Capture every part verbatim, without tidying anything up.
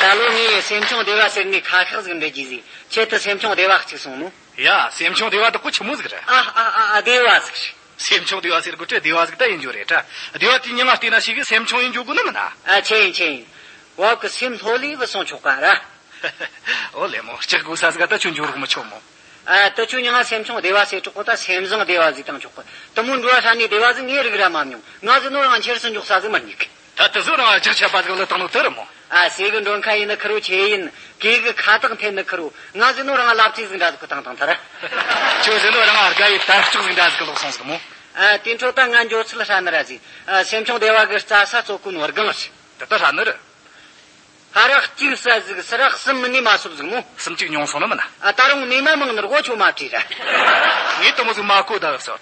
ད་ལོ་ངས་སེམས་ཆུང་སྡེ་བ་ཟེར་ནས་ཁ་ཤགས་ཟིག་འབྲི་རྒྱུ་ཟིག་ཆེད་དུ་སེམས་ཆུང་སྡེ་བ་གཅིག་སོང་ནོ། ཡ། སེམས་ཆུང་སྡེ་བ་དག་པོ་ཆི་མོ་ཟིག་རེད། ཨ་ཨ་ཨ་ཨ། སྡེ་བ་ཟིག་རེད། སེམས་ཆུང་སྡེ་བ་ཟེར་དགོས་ཀྱི་སྡེ་བ་ཟིག་ད་ཡིན་རྒྱུ་རེད་དྲ། སྡེ་བ་དེའི་མྱིང་ང་བལྟས་ན་ཞིག་གི་སེམས་ཆུང་ཡིན་རྒྱུ་དགོས་ནི་མིན་ན། ཨ། ཆི་ཡིན་ཆི་ཡིན། བབ་གི་སེམས་ལྷོད་ལས་བུད་སོང་ཆོག་ག་ར། ཨོ་ལེ་མོ། ལྕགས་དགོས་ས་ཟིག་ད་ཁྱོད་འགྱོ་རོགས་མི་ཆོག་མོ། ཨ། དེ་ཁྱོད་མྱིང་ང་སེམས་ཆུང་སྡེ་བ་ཟེར་ཆོག་གོ། ད་སེམས་བཟང་སྡེ་བ་ཟེར་བཏང་ཆོག་གོ། དེ་མོ་འགྲོ་བ་ཧྲ་ནི་སྡེ་བ་ཟིག་ངས་རིག་ར་མ་མྱོང་། ང་ཟེར་ནོ་རང་ཁྱེར་སོང་འཇོག་ས་ཟིག་མི་རྙེད་གི། ད་དེ་ཚོ་རང་ལྗགས་ཆད་པ་ཟིག་ལ་བཏང་ནོ་དེ་རེད་མོ། ཨ། ཟས་གི་མགྲོན་ཁ་ཡིན་ནི་ཁེར་རོ། ཆེ་ཡིན་གོས་གི་ཁ་དོག་འཐེན་ནི་ཁེར་རོ། ང་ཟེར་ནོ་རང་ལབ་རྩེ་ཟིག་འདྲ་ཟིག་གི་བཏང་བཏང་ཐལ། ཁྱོད་ཟེར་ནོ་རང་དགའ་བའི་དར་ལྕོག་ཟིག་འདྲ་ཟིག་གི་ལོག་སོང་ཟིག་མོ། ཨ། དེ་འཕྲོ་ད་ང་འགྱོ་ཚུལ་ཧྲ་ནི་ར་ཟིག་ཨ། སེམས་ཆུང་སྡེ་བ་གི་རྩྭ་ས་བཙོ་གོ་ནོ་སྒང་རེད། དེ་ད་ཧྲ་ནི་རེད། ཕ་རག་གཅིག་ཟ་ཟིག་སི་རག་གསུམ་མིན་ནས་མ་སོབ་ཟིག་མོ། གསུམ་གཅིག་ཉུང་སོང་ནི་མིན་ན། ཨ། ད་རུང་ནས་མ་མང་ནི་ར་གོ་ཆོ་མ་བྲིས་ར། ངས་དེ་མོ་ཟིག་མ་གོ་ད་གི་སོ།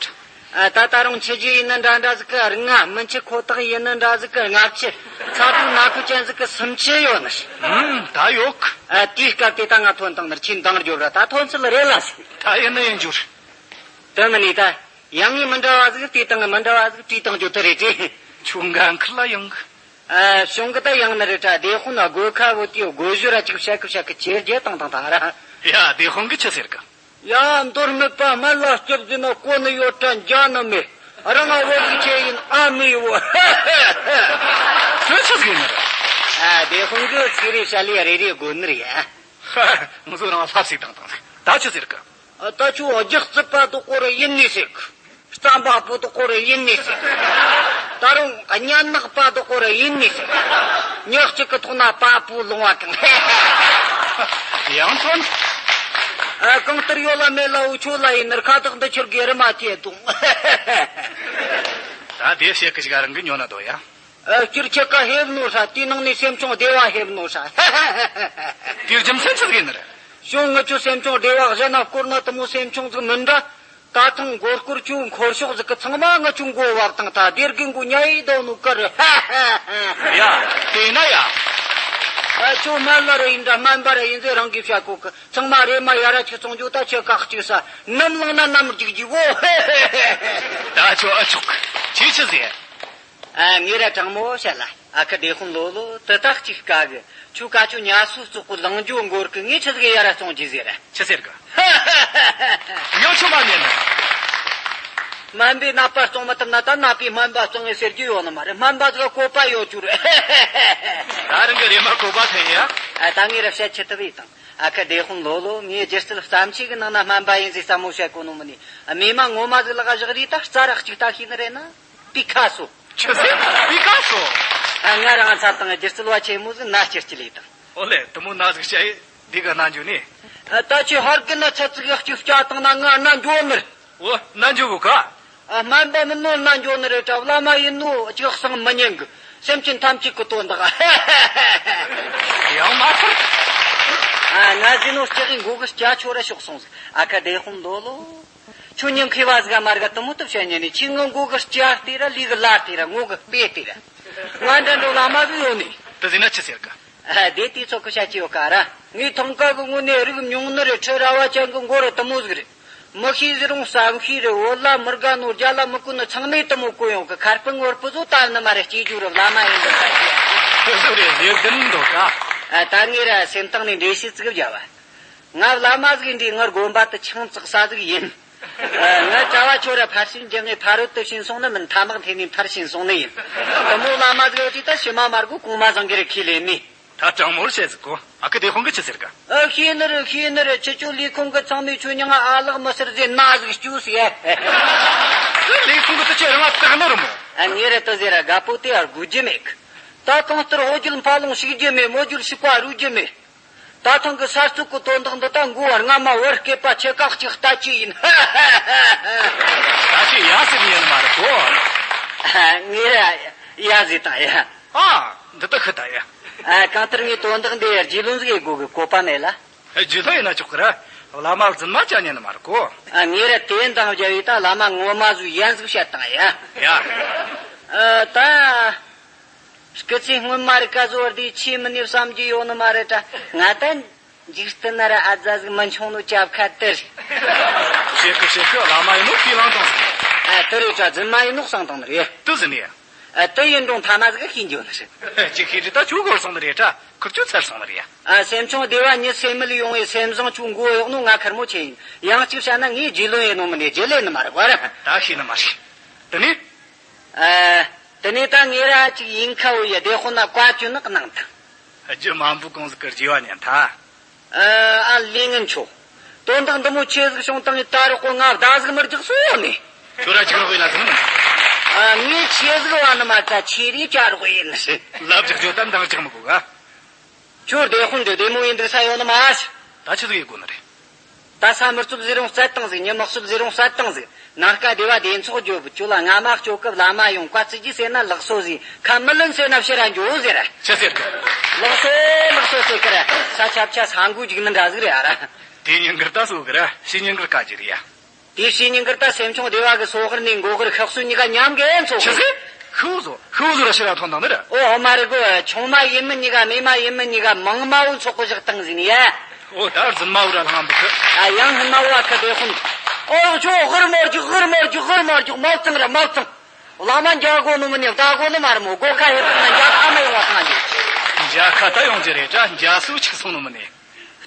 ཨ། ད་ད་རུང་ཆུ་རྒྱུས་ཡིན་ནི་འདྲ་འདྲ་ཟིག་གི་ལྔ། མི་ཆུ་ཁོ་ཐག་ཡིན་ནི་འདྲ་ཟིག་གི་ལྔ་བཅུ། ཚ་གདུང་ན་ཁུ་ཅན་ཟིག་གི་སུམ་ཅུ་ཡོད་ནི། ཨུམ། ད་ཡོད་གི། ཨ། དེའི་སྐབས་དེ་ད་ང་ཐོན་བཏང་ནི་ར་ཁྱོས་འདང་རྒྱོབ་ར། ད་ཐོན་ཚུལ་རེད་ལ་ཟིག་ད་ཡིན་ནི་ཡིན་རྒྱུ་རེད། དེ་མིན་ནས་ད། ཡང་ངས་མི་འདྲ་བ་ཟིག་བལྟས་བཏང་། མི་འདྲ་བ་ཟིག་བྲིས་བཏང་རྒྱུ་དེ་རེད་དྲ། ཁྱོད་འགན་ཁུར་ལ་ཡོང་གི། ཨ། གཞུང་གི་ད་ཡང་ནི་རེད་དྲ། སྡེ་དཔོན་ན་སྒོ་ཁ་བུད་དེའི་སྒོ་ཞོར་ར་ཅིག་བཤད་གི་བཤད་གི་ཇེ་རྒྱས་བཏང་བཏང་ད་ར། ཡ། སྡེ་དཔོན་གིས་ཆི་ཟེར་གི། ཡ། མདོ་སྨད་པ་སྨད་ལ་སྐྱབས་ཟེར་ན་གོ་ནི་ཡོད་དྲ་འཇགས་ནི་མེད། རང་ང་བོ་ཟིག་ཆེ་ཡིན་ཨ་མི་བོ། ཁྱོད་ཆི་ཟིག་ཡིན་ནི་རེད། ཨ། སྡེ་དཔོན་གིས་ཚིག་རེ་བཤད་ལས་རེ་རེ་དགོས་ནི་རེད་ཡ། ཧ། ང་ཚོ་རང་ལྷ་བསྲེས་བཏང་བཏང་ཟིག་ད་ཆི་ཟེར་གི། ཨ། ད་ཁྱོད་རྒྱགས་རྩིད་པ་དོ་ཀོ་རེ་ཡིན་ནི་ཟེར་གི། རྩམ་པ་པོ་དོ་ཀོ་རེ་ཡིན་ནི་ཟེར་གི། ད་རུང་གཉའ་ནག་པ་དོ་ཀོ་རེ་ཡིན་ནི་ཟེར་གི། ཉག་གཅིག་གི་ཐོག་ན་པ་པོ་ལོང་བ་གང་། ཡང་ཐོན། ཨ། གང་ལྟར་ཡོད་ལ་མེད་ལ་འུ་ཆོ་ལ་ཡིན་ནི་ར་ཁ་བཏགས་འདི་ཁྱེར་གི་རི་མ་ཐེ་དུང་། ད་དེ་བཤད་གི་ཞིག་རང་གི་ཉོ་ན་དོ་ཡ། ཨ། སྤྱིར་ཁྱེད་ཀ་ཧེབ་ནོ་ཧྲ། དེའི་ནང་ནས་སེམས་ཆུང་སྡེ་བ་ཧེབ་ནོ་ཧྲ། དེའི་རྒྱུ་མཚན་ཆི་ཟིག་ཡིན་ནི་རེད། གཞུང་ངི་ཆོ་སེམས་ཆུང་སྡེ་བ་གཞན་ན་སྐོར་ན་དེ་མོ་སེམས་ཆུང་ཟིག་མིན་དྲ། ད་ཐེངས་མགོ་སྐོར་ཆོ་འཁོར་ཤོག་ཟིག་གི་ཚང་མ་ངི་ཆོ་མགོ་བབས་བཏང་། ད་སྡེ་དགེ་མགོ་ཉ་ཡི་དོ་ནོ་ཀར། ཡ། དེ་ན་ཡ། ཨ། ཁྱོད་སྨན་བླ་རེ་ཡིན་དྲ་སྨན་པ་རེ་ཡིན་ཟེར་རང་གིས་བཤད་གོ་གི། ཚང་མ་རེ་མ་ཡ་ར་ཆི་སོང་རྒྱུ། ད་ཁྱེད་ཀ་གཅིག་ས་ནམ་ལངས་ན་ནམ་རྒྱུག་རྒྱུ་བོ། ད་ཁྱོད་ཨ་ཆོག་གི། ཁྱོས་ཆི་ཟེར། ཨ། ངས་ར་དྲང་མོ་བཤད་ལ། ཨ་ཁུ་སྡེ་དཔོན་ལོ་ལོ། དེ་ད་གཅིག་དཀའ་གི། ཁྱོད་ཀ་ཆོ་ཉ་སོ་བཙོག་པོ་ལངས་རྒྱུ་འགོར་གི། ངས་ཆི་ཟིག་ཡ་ར་བཙོང་རྒྱུ་ཟེར་ར། ཆི་ཟེར་གི། ཡང་ཆོ་མ་ཉན་ནི། སྨན་པས་ནད་པ་བཙོང་མི་ཐུབ་ན་ད་ནད་པས་སྨན་པ་བཙོང་ངེ་ཟེར་རྒྱུ་ཡོད་ནི་མ་རེད། སྨན་པ་ཟིག་ག་བཀོད་པ་ཡོད་རྒྱུ་རེད། ད་རང་གི་རེ་མ་བཀོད་པ་ཐོན་ཡ། ཨ། ད་ངས་ར་བཤད་ཆི་ཐུབ་ཡི་དང་། ཨ་ཁུ་སྡེ་དཔོན་ལོ་ལོ། ངས་སྒྱུ་རྩལ་བརྩམས་ཆོས་གི་ནང་ན་སྨན་པ་ཡིན་ཟེར་ས་མོ་བཤད་གོ་ནོ་མིན་ནི། ཨ། རྨས་མ་ངོ་མ་ཟིག་ལག་ག་བཞག་རེ་ད་རྩ་ར་གཅིག་ལྟ་ཤེས་ནི་རེད་ན། པི་ཀ་སོ། ཆི་ཟེར། པི་ཀ་སོ། ཨ། ང་རང་ཚ་དང་སྒྱུ་རྩལ་བ་ཆེན་མོ་ཟིག་ན་སྐྱེར་སྐྱེར་ལས་དང་། ཨོ་ལེ། དེ་མོ་ན་ཟིག་བྱ་ཡི་འདི་ག་ན་འཇུ་ནི། ཨ། ད་ཁྱོད་ཧར་གི་ན་ཚ་ཙིག་ཡག་ཅིག་བྱ་དང་ན་ང་ན་འཇོ་ནི་རེད། ཨོ། ན་འཇུ་གོ་ག། ཨ། སྨན་པ་མིན་ནོ་ན་འཇོ་ནི་རེད་དྲ། བླ་མ་ཡིན་ནོ་ཅིག་གསང་མི་ཉན་གི། སེམས་ཅན་ཐམས་ཅད་གི་དོན་དག། ཡང་མ་ཚར། ཨ། ང་ཟེར་ནོ་ལྕགས་གི་མགོ་གི་སྐྱ་ཆོ་ར་ཤོག་སོང་ཟིག། ཨ་ཁུ་སྡེ་དཔོན་ལོ་ལོ། ཁྱོད་ཉིན་མཁས་པ་ཟིག་ག་མ་ར་ག་དེ་མོ་དུ་བཤད་ཉན་ནི། ཁྱོས་ངའི་མགོ་གི་སྐྱ་སྟེར་ར། ལུས་གི་ལ་སྟེར་ར། ངོ་གི་དཔེ་སྟེར་ར། ང་འདྲ་འགྲོ་བླ་མ་ཟིག་ཡོད་ནི། དེ་ཟེར་ན་ཆི་ཟེར་གི། ཨ། དེ་དུས་ཚོད་གི་བཤད་ཀྱི་ཡོད་ཀ་ར། ངས་ཐང་ཀ་གི་ངོ་ནས་རིག་མྱོང་ནི་རེད། ཁྲི་རལ་བ་ཅན་གི་མགོ་ར་དེ་མོ་ཟིག་རེད། མི་ཤེས་ཟེར་རུང་བསམ་ཤེས་རེད། བོད་ལ་མི་དགའ་ནོ་རྒྱ་ལ་མི་གོ་ནོ་ཚང་མས་དེ་མོ་གོ་ཡོང་གི། ཁ་སྤུ་ངོ་སྤུ་ཟོ་བཏབ་ནི་མ་རེད། སྐྱེས་རྒྱུ་ར་བླ་མ་ཡིན་འདུག་ད་ཁྱོད། དེ་ཟོ་རེད། ལས་ཀ་འདུག་ག། ཨ། ད་ངས་ར་སེམས་གཏིང་ནས་འགྲེལ་བཤད་ཙིག་བརྒྱབ་བ། ང་བླ་མ་ཟིག་འདྲའི་ངའི་དགོན་པ་དུ་ཆང་བཙག་ས་ཟིག་ཡིན། ཨ། ང་གྲྭ་བ་ཆོ་ར་ཕར་ཕྱིན་རྒྱག་ངེས་ཕ་རོལ་ཏུ་ཕྱིན་སོང་ནི་མིན། ཐ་མག་འཐེན་ནས་མཐར་ཕྱིན་སོང་ནི་ཡིན། དེ་མོ་བླ་མ་ཟིག་ཡོད་དུས་ད་ཕྱི་མ་མར་གོ་གོང་མ་བཟང་གི་རེད། ཁས་ལེན་ནི། ད་དྲང་མོར་བཤད་ཟིག་གོ། ཨ་ཁུ་སྡེ་དཔོན་གིས་ཆི་ཟེར་ག། ཨ། ཤེས་ནི་རེད། ཤེས་ནི་རེད། ཁྱེད་ཆོ་ལས་ཁུངས་གི་ཚང་མས་ཁྱོད་མྱིང་ང་ཨ་ལགས་མི་ཟེར་ཟེར་ན་ཟིག་སྐྱོ་ཟེར། ལས་ཁུངས་གི་དུ་ཁྱོད་རང་ང་བཏགས་ནི་རེད་མོ། ཨ། ངས་ར་དེ་ཟེར་ར། རྒད་པོ་དེ་ཡར་སྒུག་རྒྱུ་མེད་གི། ད་གང་ལྟར་ཕོ་རྒྱུད་འཕར་ལོང་ཞུགས་རྒྱུ་མེད། མོ་རྒྱུད་ཕྱུག་པོ་རུལ་རྒྱུ་མེད། ད་ཐེངས་གི་གསར་གཏོད་གི་དོན་དག་འདི་ད་མགོ་བ་རྔ་མ་བར་སྐེད་པ་ཆེ་ཁག་ཅིག་ལྟ་ཅི་ཡིན། ད་ཁྱོས་ཡ་ཟེར་ནི་ཡིན་ནི་མ་རེད་གོ། ཨ། ངས་ར་ཡ་ཟེར་དང་ཡ། ཨ། འདི་ད་ཤི་ད་ཡ། ཨ། གང་ལྟར་ངས་དོན་དག་འདི་རྒྱུས་ལོན་ཟིག་ཡེད་དགོས་གི། བཀོད་པ་མེད་ལ། རྒྱུས་ལོན་ཡེད་ན་ཆོག་གི་ར། བླ་མ་རྫུན་མ་བྱ་ཉན་ནི་མ་རེད་གོ། ཨ། ངས་ར་དེ་འདང་བརྒྱབ་ཡེ་ད་བླ་མ་ངོ་མ་ཟིག་ཡན་ཟིག་བཤད་དང་ཡ། ཡ། ཨ། ད། སྐུ་ཚེ་སྔོན་མ་རིག་ག་བཟོ་བར་དེ་ཆེས་མི་ནུས་བསམ་རྒྱུ་ཡོད་ནི་མ་རེད་དྲ། ང་ད་འཇིག་རྟེན་ན་ར་ཨ་ཙ་ཟིག་མི་འཆུང་ནོ་ཅབ་ཁ་དེ་རེད། བཤད་གི་བཤད་གི། བླ་མ་ཡིན་ནོ་ཁས་བླངས་བཏང་ཟིག། ཨ། དེ་རེད་དྲ། རྫུན་མ་ཡིན་ནོ་གསང་བཏང་ནི་རེད། དེ་ཟེར་ནས། ཨ། དེ་ཡིན་རུང་ཐ་མ་ཟིག་ཤེས་འགྱོ་ནི་རེད། ཅིག་ཤེས་རེད། ད་ཁྱོད་སྒོར་སོང་ནི་རེད་དྲ། ཁུར་ཁྱོད་ཚར་སོང་ནི་རེད་ཡ། ཨ། སེམས་ཆུང་སྡེ་བ་ཉི་ཟེར་མི་ལ་ཡོང་བའི་སེམས་བཟང་ཁྱོད་མགོ་གཡོག་ནོ་ང་ཁེར་མོ་ཆེ་ཡིན། ཡང་གཅིག་བཤད་ན་ངས་རྒྱུས་ལོན་ཡེད་ནོ་མིན་ནས་རྒྱུས་ལོན་ནི་མ་རེད་བ་ར། ད་ཤེས་ནི་མ་རེད། དེ་ནས། ཨ། དེ་ནས་ད་ངེད་ར་ཅིག་ཡིན་ཁ་བོ་ཡ་སྡེ་དཔོན་ན་བཀའ་བཀྱོན་ནི་གནང་དང་། རྒྱུ་མ་འབུ་གོང་ཟིག་གི་རྗེས་བ་ཉན་ཐལ། ཨ། ཨ། ལས་ངན་ཆོ། དོན་དག་འདི་མོ་ཆེ་ཟིག་བྱུང་བཏང་ངས་ད་རོགས་གོ་ང་བདག་ཟིག་མི་རྒྱག་སོ་ནས། ཁྱོད་ར་ཅིག་རོགས་ཡིན་ན་ཟིག་མིན། ཨ། ངས་ཆེ་ཟིག་བ་ནི་མ་ད་ཆེ་རེ་ཅ་རོགས་ཡིན་ནི་ཟིག་ལབ་རྒྱག་རྒྱུ་ད་འདང་རྒྱག་མི་དགོས་ག་ཁྱོད་སྡེ་དཔོན་འདི་བདེ་མོ་ཡིན་འདུག་ས་ཡོད་ནི་མ་ཟིག་ད་ཆི་ཟིག་ཡེད་དགོས་ནི་རེད། ད་ས་མི་རྩུབ་ཟེར་རུང་བསད་བཏང་ཟིག་ཉི་མ་རྩུབ་ཟེར་རུང་བསད་བཏང་ཟིག་ནངས་ཀ་སྡེ་བ་སྡེ་ཚོགས་རྒྱོབ། ཁྱོད་ལ་རྔ་མ་སྐྱོབ་སྐབས་བླ་མ་ཡོང་། བཀའ་བརྩི་རྒྱུ་ཟེར་ན་ལགས་སོ་ཟེར། ཁ་མི་ལེན་ཟེར་ན་ཕྱིར་ར་འགྱོ་ཟེར། ཆི་ཟེར་གི་ལགས་སོ་ལགས་སོ་ཟེར་གི་ར། ས་ཆ་བཅའ་ས་འགུལ་འཇིག་ནི་འདྲ་ཟིག་རེད་ཨ་ར། དེ་ཉིན་གར་ད་སོ་གི་ར། ཕྱི་ཉིན་གར་ཀ་ཅིག་རེད་ཡ། དེ་ཕྱི་ཉིན་གར་ད་སེམས་ཆུང་སྡེ་བ་གི་སོ་གར་ནས་མགོ་གར་ཤག་སུ་གཉིས་ཀ་མཉམ་གི་འཚོ་གི་ཆི་ཟིག་ཤི་བོ་ཟོ། ཤི་བོ་ཟོ་ར་ཕྱིར་ར་ཐོན་དང་ནི་ར། ཨོ་ཨོ་མ་རེད་གོ་ཆུང་མ་ཡིན་མིན་གཉིས་ཀ་རྨས་མ་ཡིན་མིན་གཉིས་ཀ་མང་མ་བོ་འཚོགས་གི་བཞག་བཏང་ཟིན་ཡ། ཨོ་ད་རྫུན་མ་བོ་ར་ལྷང་འདུག་གི་ཨ་ཡང་སྨན་མ་བོ་ཨ་ཁུ་སྡེ་དཔོན། ཨོ་ཁྱོད་ཧུར་མོ་རྒྱུག་ཧུར་མོ་རྒྱུག་ཧུར་མོ་རྒྱུག་མོ་བཙང་ར་མོ་བཙང་། བླ་མ་མཇལ་དགོས་ནོ་མིན་ནས་བལྟ་དགོས་ནོ་མ་རེད་མོ། སྒོ་ཁ་ཧེ་བཏང་ན་མཇལ་ཁ་མ་ཡོང་བ་བཏང་རྒྱུ། མཇལ་ཁ་ད་ཡོང་རྒྱུ་རེད་དྲ། མཇལ་སུ་ཆིག་སོང་ནོ་མིན་ནས།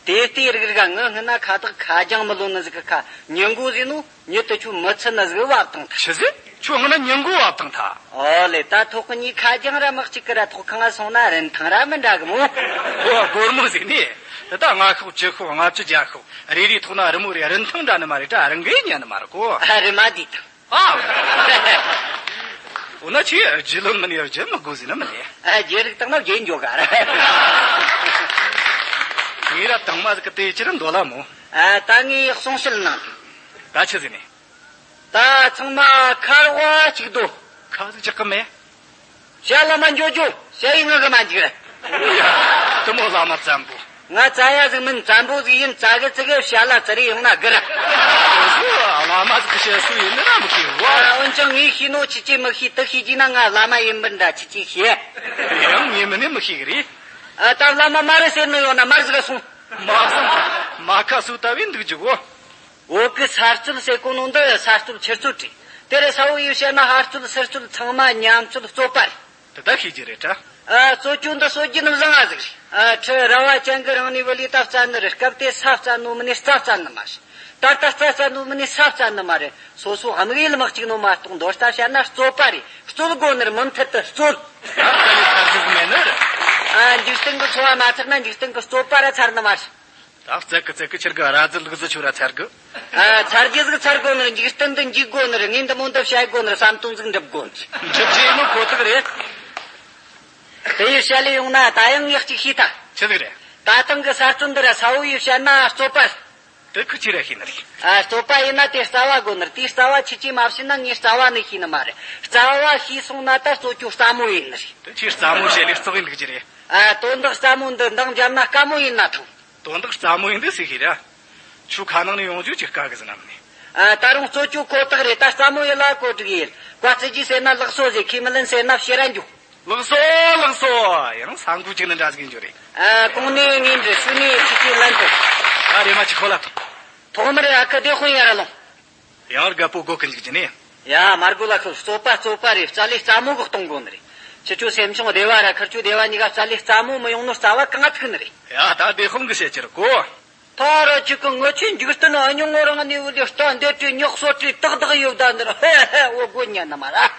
དེ་ལྟའི་རིགས་རིགས་ང་སྔོན་ན་ཁ་བཏགས་ཁ་རྒྱང་མི་ལོན་ནི་ཟིག་གི་ཁ་ཉིན་མགོ་ཟེར་ནོ་ཉིད་དུ་ཁྱོད་མི་ཚུད་ནི་ཟིག་བབ་བཏང་ཐལ། ཆི་ཟིག་ཁྱོད་སྔོན་ན་ཉིན་མགོ་བབ་བཏང་ཐལ། ཨོ་ལེ་ད་ཐོག་གི་གཉིས་ཁ་རྒྱང་ར་མི་གཅིག་གི་ར། ཐོག་ཁང་ང་སོང་ན་རིན་ཐང་ར་མི་འདྲ་གི་མོ། ཨོ་སྒོར་མོ་ཟིག་ནི། ད་ལྔ་ཤོག་བཅུ་ཤོག་ལྔ་བཅུ་བརྒྱད་ཤོག་རེ་རེའི་ཐོག་ན་རི་མོ་རེ་རིན་ཐང་འདྲ་ནི་མ་རེད་དྲ། རང་གིས་ཉན་ནི་མ་རེད་གོ་ཨ་རི་མ་དེ་དང་། ཨ། འོ་ན་ཁྱོས་རྒྱུས་ལོན་མི་ནུས་རྒྱུ་མི་དགོས་ཟེར་ནི་མིན་ནས། ཨ་རྒྱུ་རིག་བཏང་ན་རྒྱུ་འགྱོ་ག་ར། ངས་ར་དང་མ་ཟིག་གི་དེ་ཅི་ར་འདོད་ལ་མོ། ཨ་ད་ངས་གསུང་བཤད་གནང་། ད་ཆི་ཟིག་ནས། ད་ཚང་མ་ཁ་རོག་གཅིག་སྡོད། ཁ་ཟིག་ཅག་གི་མེད། བྱ་བླ་མ་འགྱོ་འགྱོ། བྱ་ཡི་ངུ་གི་མ་འཇིག་ར། དེ་མོ་བླ་མ་བཙན་པོ། ང་བཙལ་ཡ་ཟིག་མིན། བཙན་པོ་ཟིག་ཡིན། བཙལ་གི་ཙི་གི་བྱ་ལ་ཙི་རེ་ཡོང་ན་དགུ་ར། བླ་མ་ཟིག་གི་བཤད་སྲོལ་ཡིན་ནི་ར་མི་ཤེས་བ། ཨ་འོན་ཀྱང་ངས་ཤེས་ནོ་ཁྱེད་ཀྱིས་མི་ཤེས། དེ་ཤེས་རྒྱུ་ན་ང་བླ་མ་ཡིན་པར་འདྲ་ཁྱེད་ཀྱིས་ཤེས། ཡང་ངས་མིན་ནི་མི་ཤེས་གི་རེད། ཨ་ད་བླ་མ་མ་རེད་ཟེར་ནི་ཡོད་ན་མར་ཟིག་ག་སོང་། མ་སོང་། མ་ཁ་སུ་ལྟ་བས་འདུག་རྒྱུ་གོ་བོད་གི་ས་རྩོད་ཟེར་གོ་ནོ་འདི་ས་རྩོད་ཆུ་རྩོད་རེད། དེ་རེད་ས་བོ་ཡིས་བཤད་ན་ཧར་རྩོད་ཚུར་རྩོད་ཚང་མ་མཉམ་རྩོད་རྩོད་པ་རེད། དེ་ད་ཤེས་རྒྱུ་རེད་དྲ། ཨ་རྩོད་རྒྱུ་འདི་རྩོད་རྒྱུ་ནི་བཟང་ང་ཟིག་རེད། ཨ་ཁྲི་རལ་བ་ཅན་གི་རིང་ནས་བུད་ལས་ད་བཙལ་ནི་རེད། སྐབས་དེ་ས་བཙལ་ནོ་མིན་ནས་རྩྭ་བཙལ་ནི་མ་རེད། ད་ལྟ་རྩྭ་བཙལ་ནོ་མིན་ནས་ས་བཙལ་ནི་མ་རེད། སོ་སོ་དམིགས་ཡུལ་མི་གཅིག་ནོ་མ་གཏོགས། མདོར་ལྟ་བཤད་ན་རྩོད་པ་རེད། རྩོད་དགོས་ནི་རེད། མུ་མཐུད་དུ་རྩོད། ད་ལྟ་ཡི་ཚར་རྒྱུ་ཟིག་མེད་ནི་རེད། ཨ་འཇིག་རྟེན་གི་འཚོ་བ་མ་ཚར་ན་འཇིག་རྟེན་གི་རྩོད་པ་ར་ཚར་ནི་མ་རེད། ད་བརྩད་གི་བརྩད་གི་ཁྱེར་གི་ར་ཟི་ལུག་ཟི་ཆུ་ར་ཚར་གི་ཨ་ཚར་རྒྱུ་ཟིག་ཚར་དགོས་ནི་རེད། འཇིག་རྟེན་འདི་འཇིག་དགོས་ནི་རེད། ངས་འདི་མོ་འདི་བཤད་དགོས་ནི་རེད། བསམ་དོན་ཟིག་འགྲུབ་དགོས་ནི་རེད། འགྲུབ་རྒྱུ་ཡིན་ནོ་ཁོ་ཐག་རེད། དེ་ཡི་བཤད་ལས་ཡོང་ན་ད་ཡང་ངས་གཅིག་ཤེས་ཐལ། ཆི་ཟིག་རེད། ད་ཐེངས་གི་ས་རྩོད་འདི་ར་ས་བོ་ཡིས་བཤད་ན་རྩོད་པ་རེད། དེ་ཁུ་ཆི་ར་ཤེས་ནི་རེད། ཨ་རྩོད་པ་ཡིན་ན་དེ་རྩ་བ་དགོས་ནི་རེད། དེ་རྩ་བ་ཁྱེད་ཀྱིས་མ་བཤད་ན་ངས་རྩ་བ་ནས་ཤེས་ནི་མ་རེད། རྩ་བ་ཤེས་སོང་ན་ད་རྩོད་རྒྱུ་སླ་མོ་ཡིན་ནི་རེད། དེ་ཁྱེད་སླ་མོ་བཤད་ལས་རྩོད་ཡིན་འདུག་རྒྱུ་རེད། ཨ་དོན་དག་སླ་མོ་འདི་འདང་བརྒྱབ་ན་དཀའ་མོ་ཡིན་ན་ཐང་། དོན་དག་སླ་མོ་ཡིན་འདུག་ཟེར་ཤེས་ར། ཁྱོད་ཁ་ནང་ནས་ཡོང་རྒྱུ་ཅིག་དཀའ་གི་ཟེར་ནམ་ནས། ཨ་ད་རུང་རྩོད་རྒྱུ་ཁོ་ཐག་རེད། ད་སླ་མོ་ཡིན་ལ་གོ་སྒྲིག་ཡིན། བཀའ་བརྩི་རྒྱུ་ཟེར་ན་ལགས་སོ་ཟེར། ཁས་མི་ལེན་ཟེར་ན་ཕྱིར་ར་འགྱོ། ལགས་སོ་ལགས་སོ། ཡང་ས་འགུལ་ཅིག་ནི་འདྲ་ཟིག་ཡིན་རྒྱུ་རེད། ཨ་གོང་ནས་ངས་འདྲི། ཕྱི་ནས་ཁྱེད་ཀྱིས་ལན་ཐོབ། ད་རེམ་མ་ཅིག་ཁོ་ལ་ཐོབ། ཐོག་མར་ཨ་ཁུ་སྡེ་དཔོན་ཡར་ར་ལོངས། ཡང་རྒད་པོ་སྒོ་ཀུན་འཇུག་རྒྱུ་ནས། ཡ་མར་གོ་ལ་ཁུ། རྩོད་པ་རྩོད་པ་རེད། རྩ་ལས་རྩ་མོ་གི་གཏོང་དགོས་ནི་རེད། ཁྱེད་ཆོ་སེམས་ཆུང་སྡེ་བ་ར་ཁུར་ཆོ་སྡེ་བ་གཉིས་ཀ་རྩ་ལས་རྩ་མོ་མི་ཡོང་ནོ་རྩ་བ་གང་ཐུག་ནི་རེད། ཡ་ད་སྡེ་དཔོན་གི་བཤད་རྒྱུ་རེད་གོ་ཐོ་རོ་ཅིག་གི་ངོ་ཆེ་འཇིག་རྟེན་ཨ་ཉུང་ངོ་རང་ནས་བུད་ལས་རྟ་འདེད་དྲི་ཉོག་སོ་དྲི་ཏག་ཏག་ཡོད་ད་འདིར་ཧེ་ཧེ་འོ་དགོས་ཉན་ནི་མ་ར། ད་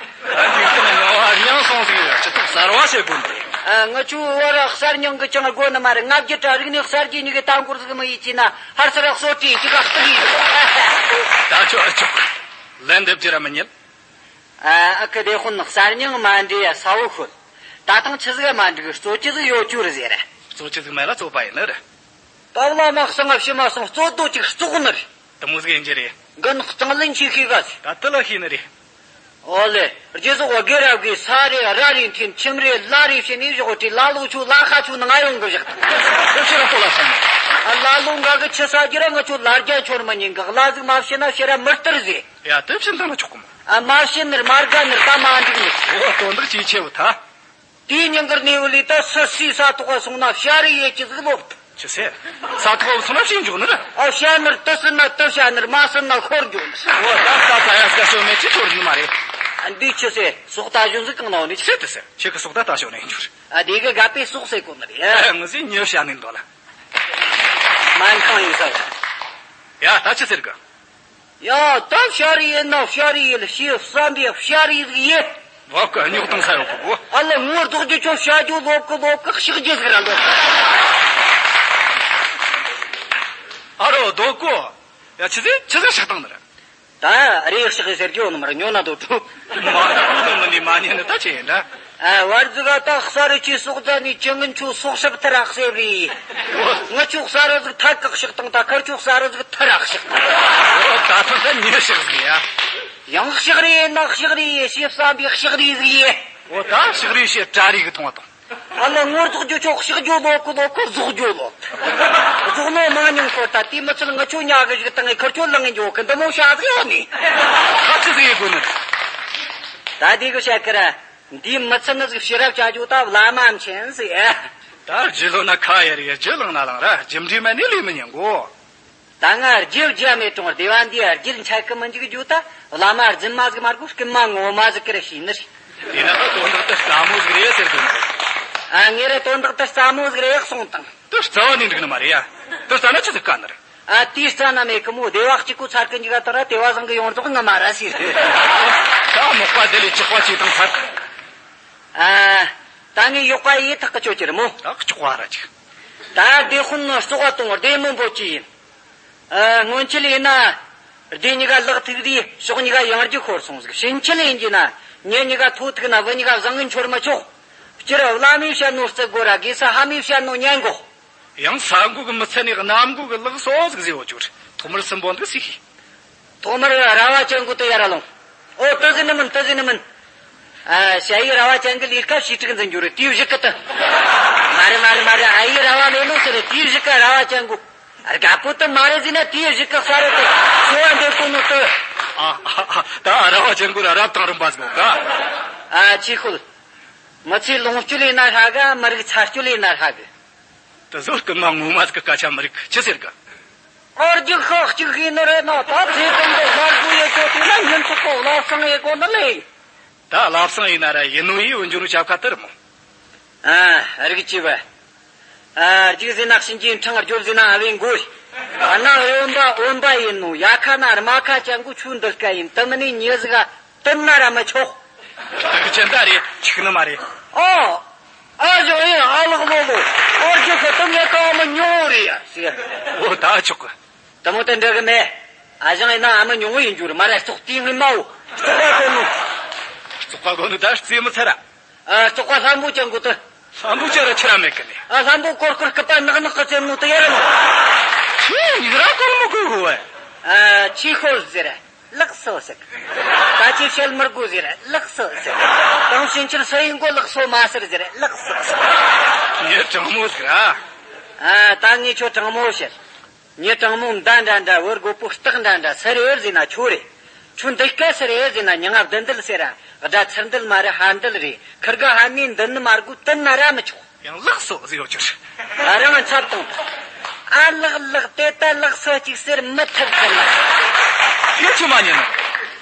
འཇིག་རྟེན་རྙིང་བ་རྙིང་སོང་ཟིག་ཡོད། སྤྱི་ཚོགས་གསར་བ་བྱེད་དགོས་ནི་རེད། ཨ་ང་ཆོའི་བར་གསར་རྙིང་གི་ཅང་དགོས་ནི་མ་རེད། ང་རྒྱལ་དྲ་རིག་གནས་གསར་བརྗེ་གཉིས་ཀའི་ལྟ་འཁོར་ཟིག་མི་ཡིས་བྱས་ན། ཧར་སར་གསོ་བྲིས་ཅིག་ག་གཏུག་ཡིན། ད་ཆོག་ཆོག་ལན་འདེབས་རྒྱུ་ར་མི་ཉན། ཨ་ཨ་ཁུ་སྡེ་དཔོན་གསར་རྙིང་མ་འདྲེས་ཡ་ས་བོ་ཤོད། ད་ཐེངས་ཆི་ཟིག་མ་འགྲིག །གསོ་རྒྱུ་ཟིག་ཡོད་རྒྱུ་རེད་ཟེར། གསོ་རྒྱུ་ཟིག་མེད་ལ་རྩོད་པ་ཡིན་ནི་རེད། ད་བླ་མ་གསང་ང་ཕྱི་མ་སོང་རྩོད་དོ་ཅིག་རྩོག་ནི་རེད། དེ་མོ་ཟིག་ཡིན་རྒྱུ་རེད། འགན་གཙང་ལེན་ཆེ་ཤོས་ག་ཟིག །ད་དེ་ལ་ཤེས་ནི་རེད། ཨོ་ལེ། རྗེས་སོགས་སྒེར་ར་གི་ས་རེ་ར་རེ་འཐེན། ཁྱིམ་རེ་ལ་རེ་བྱས་ནས་བཞག་དེ་ལ་ལོ་ཆུ་ལ་ཁ་ཆུ་ནང་ང་ཡོང་གི་བཞག །ཁོ་ཕྱིར་ར་ལྟོ་ལ་སོང་། ཨ་ལ་ལོ་འགའ་གི་ཆུ་ཟ་རྒྱུ་ར་ང་ཆུ་ལ་རྒྱ་འཆོར་མི་ཉན་གི །གླ་ཟིག་མ་བྱས་ན་ཕྱིར་ར་མི་སྟེར་ཟེར། ཡ་དེ་བྱིན་བཏང་ན་ཆོག་གི་མོ། ཨ་མ་བྱིན་ནི་རེད། མ་དགའ་ནི་རེད། ད་མ་འགྲིག་ནི་རེད། འོ་དོན་དག་ཅིག་ཆེ་བོ་ཐ། དེའི་ཉིན་དཀར་ནས་བུད་ལས་ད་སུ་སུའི་ས་ཐོག་ག་སོང་ན་བྱ་རེ་ཡེ་ཅི་ཟིག་ལོབ། ཅི་ཟེར། ས་ཐོག་ག་སོང་ན་ཕྱིན་འཇུག་ནི་རེད། ཨ་བྱ་ནི་རེད། དེ་ཟིན་ན་དེ་བྱ་ནི་རེད། མ་ཟིན་ན་ཤོར་འཇུག་ནི་རེད། འོ་ད་ད་ད་ཡ་སྐད་ཤོད་མེད་ཅི་ཆོར་ནི་མ་རེད། འདི་ཆི་ཟེར། ཟོག་ལྟ་ཞོན་ཟིག་གང་ན་ནི་ཆི་དེ་ཟེར། ཁྱེད་ཀྱི་ཟོག་ད་ལྟ་ཞོན་ནས་འཇུར། ཨ། དེ་གི་དགའ་པའི་ཟོག་ཟེར་གོ་ནི་རེད། ཨ། ངི་ཟིག་ཉི་ཤ་ནས་འདོད་ལ། མ་མཁང་ཡིན་ས། ཡ། ད་ཆི་ཟེར་གི། ཡ། ད་བྱ་རི་ཡིན་ན་བྱ་རི་ཡིན། ཞེ་བསམ་པའི་བྱ་རི་ཟིག་ཡིན། བ་ཀ་རྙོག་དང་ས་ཡོད་གི་གོ། ཨ་ལ། ངོ་རྫོགས་རྒྱུ་ཆོ་བྱ་རྒྱུ་ལོབ་གི་ལོབ་གི། གཤག་རྒྱུ་ཟིག་ར་ལོབ། ཨ་རོ་རྡོ་ཀོ། ཡ། ཆི་ཟིག་ཆི་ཟིག་གཤག་བཏང་ནི་རེད། ད་རེ་གཤག་གི་ཟེར་རྒྱུ་ནི་མར་ཉོ་ན་དོ་ཐུ། མ་ནི་མི་ནི་མ་ཉན་ནི་ད་ཆི་ཡིན་ད། ཨ། བར་ཟིག་ག་ད་གསར་གྱི་ཟོག་རྫ་ནས་ཅི་ངན་ཆོ་ཟོག་ཞིབ་ཐུར་ར་གསེབ་རེ། ངི་ཆོ་གསར་ཟིག་ཐད་ཀ་གཤག་བཏང་། ད་ཁར་ཆོ་གསར་ཟིག་ཐུར་ར་གཤག་བཏང་། ད་ཐང་ད་ཉི་གཤག་ཟིག་ཡ། ཡང་གཤག་རེ་ཡིན་ན་གཤག་རེ་ཡིན། ཞེ་བསམ་པའི་གཤག་རེ་ཟིག་ཡིན། འོ། ད་གཤག་རེ་ཞེ་གྲ་རེ་གི་ཐོང་བ་དང་། ཨ་ལ། ངོ་རྫོགས་རྒྱུ་ཆོ་གཤག་རྒྱུ་ལོབ་གི་ལོབ་གི། རྫོགས་རྒྱུ་ལོབ། རྫོགས་ནོ་མ་མྱོང་ཁོ། ད་དེ་མི་ཚད་ངི་ཆོ་ཉག་གི་ཞིག་བཏང་ངས་ཁར་ཆོ་ལངས་ངས་འཇོག་གི། འདི་མོ་བྱ་ཟིག་ཡོད་ནི། ད་ཆི་ཟིག་ཡེད་དགོས་ནི། ད་དེ་གི་བཤད་ཀི་ར། འདི་མི་ཚད་ནི་ཟིག་ཕྱི་རབས་བྱ་རྒྱུ་ད་བླ་མ་མཁྱེན་ཟིག་ཨེ། ད་རྒྱུ་ལོ་ན་ཁ་ཡར་ཡར། རྒྱུ་ལངས་ན་ལངས་ར། རྒྱུ་འབྲས་མ་ནི་ལས་མི་ཉན་གོ། ད་ང་རྒྱུ་བརྒྱ་མེད་རུང་སྡེ་བ་འདིའི་རྒྱུ་ཆད་གི་མི་འཇུག་རྒྱུ་ད། བླ་མ་རྫུན་མ་ཟིག་མ་དགོས། རྐུན་མ་ངོ་མ་ཟིག་གི་ར་ཤེས་ནི་རེད། དེ་ན་ད་དོན་དག་ད་སླ་མོ་ཟིག་རེད་ཟེར་གི། ཨ། ངས་ར་དོན་དག་ད་སླ་མོ་ཟིག་རེད་གསུངས་དང་། ད་རྩ་བ་ནས་འགྲིག་ནི་མ་རེད་ཡ། ད་རྩ་ན་ཆི་ཟིག་དཀའ་ནི་རེད། ཨ། དེའི་རྩ་ན་མེད་གི་མོ། སྡེ་བ་གཅིག་གོ་ཚར་གི་འཇུག་ག་ད་ར་སྡེ་བ་བཟང་གི་ཡོངས་རྫོགས་ངོ་མ་ར་ཤེས་རེད། ད་མག་པ་དེ་ལས་ལྕགས་པ་ཆེ་དང་ཚར། ཨ། ད་ངས་གཡོག་པ་ཡེ་ཐག་གི་ཆོད་ཀྱི་རེད་མོ། ད་ལྕགས་པ་ར་ཅིག། ད་སྡེ་དཔོན་ནི་བཙོག་པ་དང་སྡེ་མི་འབོད་ཀྱི་ཡིན། ཨ། སྔོན་ཆད་ཡིན་ན། སྡེ་གཉིས་ཀ་ལག་ཐུག་དུས་ཕྱོགས་གཉིས་ཀ་ཡང་རྒྱུ་ཤོར་སོང་ཟིག། ཕྱིན་ཆད་ཡིན་རྒྱུ་ན། མྱི་གཉིས་ཀ་ཐོ་ཐུག་ན་བུ་གཉིས་ཀ་བཟང་ངན་འཆོར་མི་ཆོག། སྤྱིར་བླ་མས་བཤད་ནོ་བརྩི་དགོས་ར། དགེ་ས་ཕ་མས་བཤད་ནོ་ཉན་དགོས། ཡང་ས་མགོ་གི་མི་ཚད་ནས་གནམ་མགོ་གི་ལག་སོ་ཟིག་ཟེར་བ་ཅོར། ཐོག་མར་སྲིན་པོ་འདི་སུས་ཤེས། ཐོག་མར་ར་བ་ཅན་གོ་དེ་ཡར་ལོངས། ཨོ། དེ་ཟེར་ནི་མིན། དེ་ཟེར་ནི་མིན། ཨ། ཞ་ཡི་ར་བ་ཅན་གི་ལས་ཀ་ཞེ་དྲག་འཛིན་རྒྱུ་རེད། དེའི་གཞུག་གི་དེ། མ་རེད་མ་རེད་མ་རེད། ཨ་ཡི་ར་བ་མེད་ནོ་ཟེར་རེད། དེའི་གཞུག་གི་ར་བ་ཅན་གོ། ཨ། རྒད་པོ་དེ་མ་རེད་ཟེར་ན་དེའི་གཞུག་གི་ས་རེད་དེ། འཚོ་བ་འདེབས་གོ་ནོ་དེ། ཨ། ཨ། ཨ། ད་ར་བ་ཅན་གོ་ར་རབ་དང་རིམ་པ་ཟིག་ག། ཨ། ཆི་ཤོད། མི་ཚེ་ལོངས་སྤྱོད་ལས་ན་ཧྲ་གི། མི་རིགས་ཚ་སྤྱོད་ལས་ན་ཧྲ་གི། དེ་ཟོ་རྐུན་མ་ངོ་མ་ཟིག་གི་སྐད་ཆ་མི་རིགས་ཆི་ཟེར་གི། ཨོ། རྒྱུག་ཤོག་གཅིག་ཤེས་ནི་རེད་ན། ད་ཚེ་གང་དུ་སླར་གསོ་ཡེ་གོ་དུས་ན་ཉིན་ཐོག་གོ་བླ་བསང་ཡེ་གོ་ནི་ལེ། ད་བླ་བསང་ཡིན་ན་ར་ཡིན་ནོ་ཡིན། འོན་ཀྱང་ནོ་ཆབ་ཁ་དེ་རེད་མོ། ཨ། རིག་ཅི་བ། ཨ། རྒྱུག་ཟེར་ན་གཤིན་རྗེའི་འཕྲང་། རྒྱོབ་ཟེར་ན་ཨ་བའི་མགོ། ཨ་ན་འོན་པ་འོན་པ་ཡིན་ནོ། ཡ་ཁ་ན་རྨ་ཁ་ཅན་གོ་ཆུ་འདི་སྐད་ཡིན། དེ་མིན་ནི་མྱི་ཟིག་ག་དེ་ན་ར་མི་ཆོག། སྟག་ཅན་ད་རེད། ཆིག་ནི་མ་རེད། ཨོ། ཨ་ཞང་ཡིན། ཨ་ལགས་ལོ་ལོ། ཨོ། རྒྱུག་ཤོག། དེ་ངའི་ཀ་མི་ཉུང་བོ་རེད་ཡ་ཟེར། ཨོ། ད་ཆོག་གི། དེ་མོ་དེ་འདྲ་གི་མེད། ཨ་ཞང་ཡིན་ན་ཨ་མི་ཉུང་བོ་ཡིན་རྒྱུ་རེད། མ་ར་བཙོག་དེའི་ངི་མ་བོ། བཙོག་པ་གོ་ནོ། བཙོག་པ་གོ་ནོ་ད་རྩེ་མི་ཚར་ར། ཨ། བཙོག་པ་ལྷམ་བུ་ཅན་གོ་དེ། ལྷམ་བུ་ཅན་ར་ཆི་ར་མེད་གི་ནི། ཨ། ལྷམ་བུ་ཀོར་ཀོར་སྐུད་པ་ནག་ནག་གི་ཅན་ནོ་དེ་ཡ་ར་མོ། ཁྱེད་ཡིག་ར་གོར་མི་དགོས་གོ་བས། ཨ། ཆི་ཤོད་ཟེར། ལགས་སོ་ཟེར། ད་ཅི་བཤད་མི་དགོས་ཟེར། ལགས་སོ་ཟེར། དང་ཕྱིན་ཆད་སུ་ཡིན་གོ་ལགས་སོ་མ་ཟེར་ཟེར། ལགས་སོ་ཟེར། ངས་དྲང་མོ་ཟེར་ར། ཨ། ད་ངས་ཁྱོད་དྲང་མོ་བཤད། མྱི་དྲང་མོ་མདའ་འདྲ་འདྲ། བུ་རྒོད་པོ་སྟག་འདྲ་འདྲ། སུ་རེད་ཟེར་ན་ཁྱོད་རེད། ཁྱོད་འདི་སྐད་སུ་རེད་ཟེར་ན། མྱི་ང་བདུད་འདུལ་ཟེར་ར། དགྲ་ཚུར་འདུལ་མ་རེད། ཧར་འདུལ་རེད། ཁིར་ག་ཧ་ནི་འདུལ་ནི་མ་དགོས། དེ་ན་ར་མི་ཆོག། ཡང་ལགས་སོ་ཟེར་ཡོད་ཆོག། ཨ། རང་འཚབ་བཏང་། ཨ་ལགས་ལགས། དེ་ད་ལགས་སོ་གཅིག་ཟེར་མི་ཐུབ་ཟེར་ན། ཡོད་ཆོག་མ་ཉན་ནོ།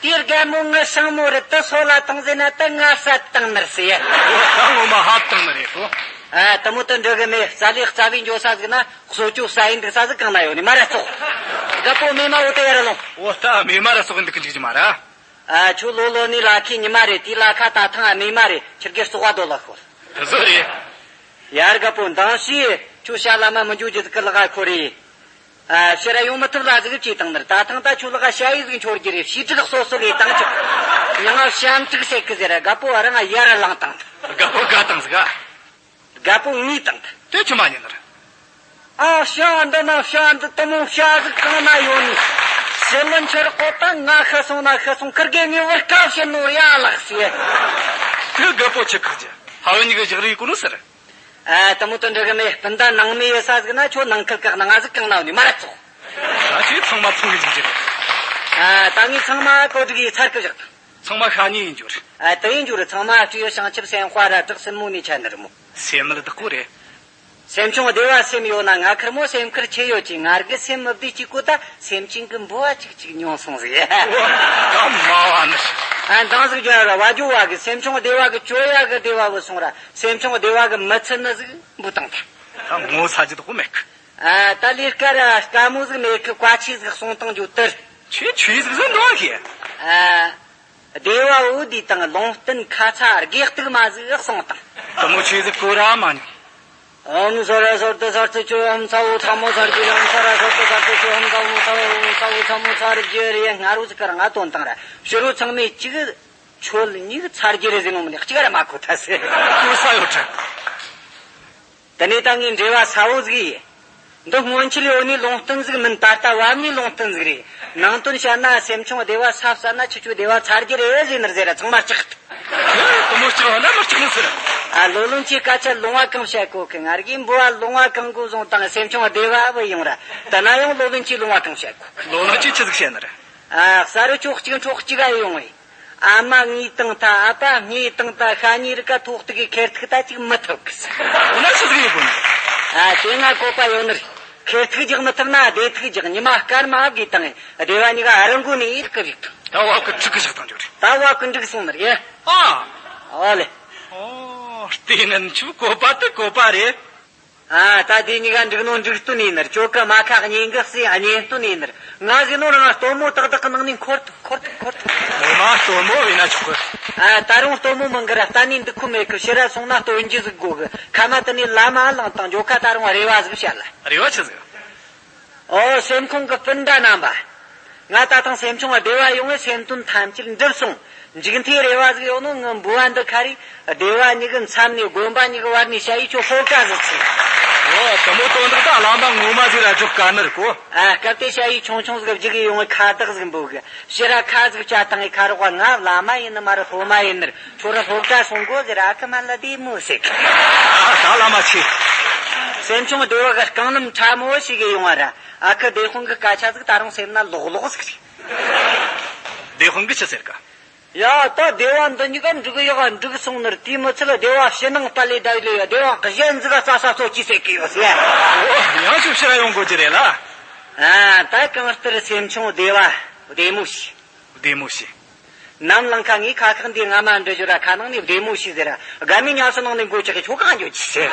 དེའི་རྒད་མོ་ངི་སྲིང་མོ་རེད། དེ་སོ་ལ་བཏང་ཟེར་ན་ད་ང་བསད་བཏང་ནི་རེད་ཟེར། ད་ངོ་མ་ཧ་བཏང་ནི་རེད་ཤོ། ཨ། དེ་མོ་དེ་འདྲ་གི་མེད། རྩ་ལས་རྩ་བའི་འགྱོ་ས་ཟིག་ན། གསོ་སྐྱོ་ས་ཡིན་འདུག་ས་ཟིག་གང་ན་ཡོད་ནི། མ་ར་བཙོག། རྒད་པོ་རྨས་མ་བོ་དེ་ཡར་ལོངས། འོ། ད་རྨས་མ་ར་བཙོག་ཡིན་འདུག་གི་འཇུག་རྒྱུ་མ་ར། ཨ། ཁྱོད་ལོ་ལོན་ནི་ལ་ཁའི་ཉི་མ་རེད། དེའི་ལ་ཁ་ད་ཐང་ང་རྨས་མ་རེད། ཁྱེད་ཀྱིས་བཙོག་པ་རྡོ་ལ་ཤོར། དེ་ཟོ་རེད། ཡར་རྒད་པོ་འདང་ཞིག། ཁྱོད་ཤ་ལ་མ་མི་འཇུ་རྒྱུ་ཟིག་གི་ལག་ག་ཁོ་རེ། ཨ། ཕྱིར་ར་ཡོང་མི་ཐུབ་ལ་ཟིག་བྱས་བཏང་ནི་རེད། ད་ཐང་ད་ཁྱོད་ལག་ག་ཤ་ཡི་ཟིག་འཆོར་རྒྱུ་རེད། ཞེ་དྲག་སོ་སོ་ལས་བཏང་ཆོག། མྱི་ང་ཞབས་འཁྲུག་བྱེད་གི་ཟེར་ར། རྒད་པོ་རང་ཡར་ར་ལངས་བཏང་། རྒད་པོ་དགའ་བཏང་ཟིག་ག། རྒད་པོ་ངུས་བཏང་། དེ་ཆི་མ་ཉན་ནི་རེད། ཨ། ཤ་འདི་ན་ཤ་འདི། དེ་མོ་ཤ་ཟིག་གང་ན་ཡོད་ནི། ཞི་ལི་འཆར་གོ་ད་ང་ཤི་སོང་ན་ཤི་སོང་། ཁིར་གེ་ངའི་བུར་དཀའ་བྱེད་ནོ་ཡ་ལགས་སི། དེ་རྒད་པོ་ཆི་ཁག་ཅི། ཕ་བུ་གཉིས་གི་བཞག་རེས་གོ་ནོ་ཟེར། ཨ། དེ་མོ་དེ་འདྲ་གི་མེད། སྤུན་ཟླ་ནང་མི་ཡོད་ས་ཟིག་ན་ཁྱོད་ནང་ཁུལ་བཀག་ན་ང་ཟིག་གང་ན་ཡོད་ནི། མ་ར་བཙོག། ད་ཁྱོད་ཚང་མ་ཚང་གི་འཇུག་རྒྱུ་རེད། ཨ། ད་ངས་ཚང་མ་གོ་སྒྲིག་ཡེ་ཚར་གི་བཞག་དང་། ཚང་མ་ཤ་ཉེ་ཡིན་རྒྱུ་རེད། ཨ། དེ་ཡིན་རྒྱུ་རེད། ཚང་མ་སྤྲེའུ་བྱང་ཆུབ་སེམས་དཔའ་ར་བྲག་སྲིན་མོ་ནས་ཆད་ནི་རེད་མོ། སེམས་མི་བདག་པོ་རེད། སེམས་ཆུང་སྡེ་བ་སེམས་ཡོད་ན། ང་ཁེར་མོ་སེམས་ཁུར་ཆེ་ཡོད་ཅིང་། ང་རྒྱལ་སེམས་མི་བདེ་གཅིག་གོ་ད་སེམས་ཅན་གི་འབུ་བ་གཅིག་གཅིག་ཉུང་སོང་ཟིག། ད་མ་བ་ནི། ཨ། འདང་ཟིག་རྒྱུ་ར་བ་ཇོ་བ་གི་སེམས་ཆུང་སྡེ་བ་གི་ཅོ་ཡ་གི་སྡེ་བ་བུད་སོང་ར། སེམས་ཆུང་སྡེ་བ་གི་མི་ཚེ་ནི་ཟིག་འབུད་བཏང་ཐལ། ད་ངོ་ཚ་རྒྱུ་དགོ་མེད་གི། ཨ། ད་ལས་ཀ་ར་དཀའ་མོ་ཟིག་མེད་གི། བཀའ་ཆོས་ཟིག་གསུང་བཏང་རྒྱུ་དེར། ཆོས་ཆོས་ཟིག་ཟིག་འདོན་གི། ཨ། སྡེ་བ་བོ་དེའི་དང་ལུང་བསྟན་ཁ་ཚ་དགོས་གཏུག་མ་ཟིག་གསུང་བཏང་། དེ་མོ་ཆོས་ཟིག་གོ་ར་མ་ནི། ཨོཾ་སརྦ་སརྦ་སརྦ་ཚ་བོ་ཚ་མོ་ཚ་རྒྱུ་རེད། ཨོཾ་སརྦ་སརྦ་སརྦ་ཚ་བོ་ཚ་མོ་ཚ་རྒྱུ་རེད། ཡ་སྔ་རོ་ཟིག་ག་ར་ང་དོན་བཏང་ར། ཕྱི་རོ་ཚང་མས་གཅིག་ཆོལ་གཉིས་ཚར་རྒྱུ་རེད་ཟེར་ནོ་མིན་ནི། གཅིག་ར་མ་གོ་ཐལ་ཟེར། གོ་ས་ཡོད་དྲ། དེ་ནས་ད་ངས་འབྲེལ་བ་ས་བོ་ཟིག་ཡིན། འདི་སྔོན་ཆད་ཡོད་ནི་ལུང་བསྟན་ཟིག་མིན། ད་ལྟ་བབ་ནི་ལུང་བསྟན་ཟིག་རེད། ནང་དོན་བཤད་ན་སེམས་ཆུང་སྡེ་བ་ས་བསད་ན་ཁྱེད་ཆོའི་སྡེ་བ་ཚར་རྒྱུ་རེད་ཟེར་ནི་རེད་ཟེར་ར། ཚང་མ་སྐྲག་ཐལ། དེ་མོ་སྐྲག་ན་མི་སྐྲག་ནི་ཟེར། ཨ། ལོ་ལོན་གྱི་སྐད་ཆ་ལུང་བ་གང་བཤད་གོ་གི། ང་རྒྱལ་འབུ་བ་ལུང་བ་གང་གོ་བཟུང་བཏང་། སེམས་ཆུང་སྡེ་བ་བུད་ཡོང་ར། དེ་ན་ཡང་ལོ་ལོན་གྱི་ལུང་བ་གང་བཤད་གོ་གི། ལོ་ལོན་གྱི་ཆི་ཟིག་བཤད་ནི་རེད། ཨ། གསར་རུ་ཁྱོ་གཅིག་འཕྲོག་གཅིག་ག་ཡོང་ངེ། ཨ་མ་ངའི་དང་ད་ཨ་ཕ་ངའི་དང་ད་ཤ་ཉེ་རིགས་ཀ་ཐོག་ཐུག་གི་ཁེར་ཐུག་ད་ཅིག་མི་ཐུབ་གི་ཟེར། འོ་ན་ཆི་ཟིག་ཡོད་གོ་ནི། ཨ། དེ་ང་བཀོད་པ་ཡོད་ནི་རེད། ཁེར་ཐུག་རྒྱག་མི་ཐུབ་ན་སྡེ་ཐུག་རྒྱག། ཉི་མ་སྐར་མ་བབ་གི་དང་སྡེ་བ་གཉིས་ཀ་རི་མགོ་ནས་ཡིད་སྐུ་བཞག་ཐུབ། ད་བ་གི་ཁྲིག་གི་བཞག་བཏང་རྒྱུ་རེད། ད་བ་གི་འགྲིག་སོང་ནི་རེད། ཨ། ཨོ་ལེ། ཨོ། ལྟས་ནི་ཁྱོའི་བཀོད་པ་དེ་བཀོད་པ་རེད། ཨ། ད་དེ་གཉིས་ཀ་འགྲིག་ནོ་འགྲིག་སྟོན་ཡིན་ནི་རེད། ཁྱོ་གི་མ་ཁ་གཉེན་གི་སྲས་གཉེན་སྟོན་ཡིན་ནི་རེད། ང་ཟེར་ནོ་རང་སྟོན་མོ་ཏག་ཏག་གི་ནང་ནས་འཁོར་ཐུབ། འཁོར་ཐུབ། འཁོར་ཐུབ། ངོ་མ་སྟོན་མོ་ཡིན་ན་ཆོག་གི། ཨ། ད་རུང་སྟོན་མོ་མིན་གི་ར། གཏན་ནས་འདུག་ཁོམ་མེད་གི། ཕྱིར་ར་སོང་ན་སྟོན་རྒྱུ་ཟིག་དགོ་གི། ཁ་མ་དེ་ནས་ལམ་མ་ལངས་དང་། འགྱོ་ཁ་ད་རུང་རེ་བ་ཟིག་བཤད་ལ། རེ་བ་ཆི་ཟིག། ཨོ། སེམས་ཁོང་གི་སྤུན་ཟླ་རྣམ་པ། ང་ད་ཐེངས་སེམས་ཆུང་སྡེ་བ་ཡོང་ངས་སེམས་དོན་ཐམས་ཅད་འགྲུབ་སོང་། མཇུག་མཐའི་རེ་བ་ཟིག་ཡོད་ནོ། ངའི་འབུ་བ་འདི་ཁ་རི་སྡེ་བ་གཉིས་ཀྱི་མཚམས་ནས་དགོན་པ་གཉིས་ཀྱི་བར་ནས་ཞ་ཡི་ཁྱོ་ཧོབ་ཀ་ཟིག་ཚིག། ཨོ། དེ་མོ་དོན་དག་ད་བླ་མ་ངོ་མ་ཟིག་ར་འགྲུབ་དཀའ་ནི་རེད་གོ། ཨ། སྐབས་དེ་ཞ་ཡི་ཆུང་ཆུང་ཟིག་བརྒྱུགས་གི་ཡོང་ངས་ཁ་བཏགས་ཟིག་འབུལ་གི། ཕྱིར་ར་ཁ་ཟིག་བཅད་བཏང་ངས་ཁ་རོག་པ། ང་བླ་མ་ཡིན་ནི་མ་རེད། སློབ་མ་ཡིན་ནི་རེད། ཁྱོད་ར་སློབ་གྲྭ་སོང་གོ་ཟེར། ཨ་ཁུ་མ་ལ་བདེ་མོ་ཟེར། ཨ། ད་བླ་མ་ཆེ། སེམས་ཆུང་སྡེ་བ་གི་རྐང་ལམ་ཕྲ་མོ་ཞིག་གི་ཡོང་བ་ར། ཨ་ཁུ་སྡེ་དཔོན་གི་སྐད་ཆ་ཟིག་ད་རུང་སེམས་ན་ལོག་ལོག་ཟིག་རེད། སྡེ་དཔོན་གི་ཆི་ཟེར་ག། ཡ། ད་སྡེ་བ་འདི་གཉིས་ཀ་འགྲིག་ཡག་འགྲིག་སོང་ནི་རེད། དེའི་མི་ཚད་ལ་སྡེ་བ་ཕྱི་ནང་པ་ལས་ད་ལོས་ཡ། སྡེ་བ་གཞན་ཟིག་ག་རྩ་ས་ཚོ་ཅི་ཟེར་གི་ཡོད་ཟེར། ཨོ། ཡང་ཞིབ་ཕྱིར་ཡོང་དགོས་ཀྱི་རེད་ལ། ཨ། ད་གང་ལྟར་སེམས་ཆུང་སྡེ་བ་བདེ་མོ་བྱོས། བདེ་མོ་བྱོས། ནམ་ལངས་ཁ་ངའི་ཁ་ཁག་འདི་ང་མ་འདྲི་ཞོར་ར་ཁ་ནང་ནས་བདེ་མོ་བྱོས་ཟེར་ར། དགའ་མོའི་ཉམས་སུ་ནང་ནས་འགོ་ཆག་གི་ཁྱོ་གང་འགྱོ་ཅི་ཟེར།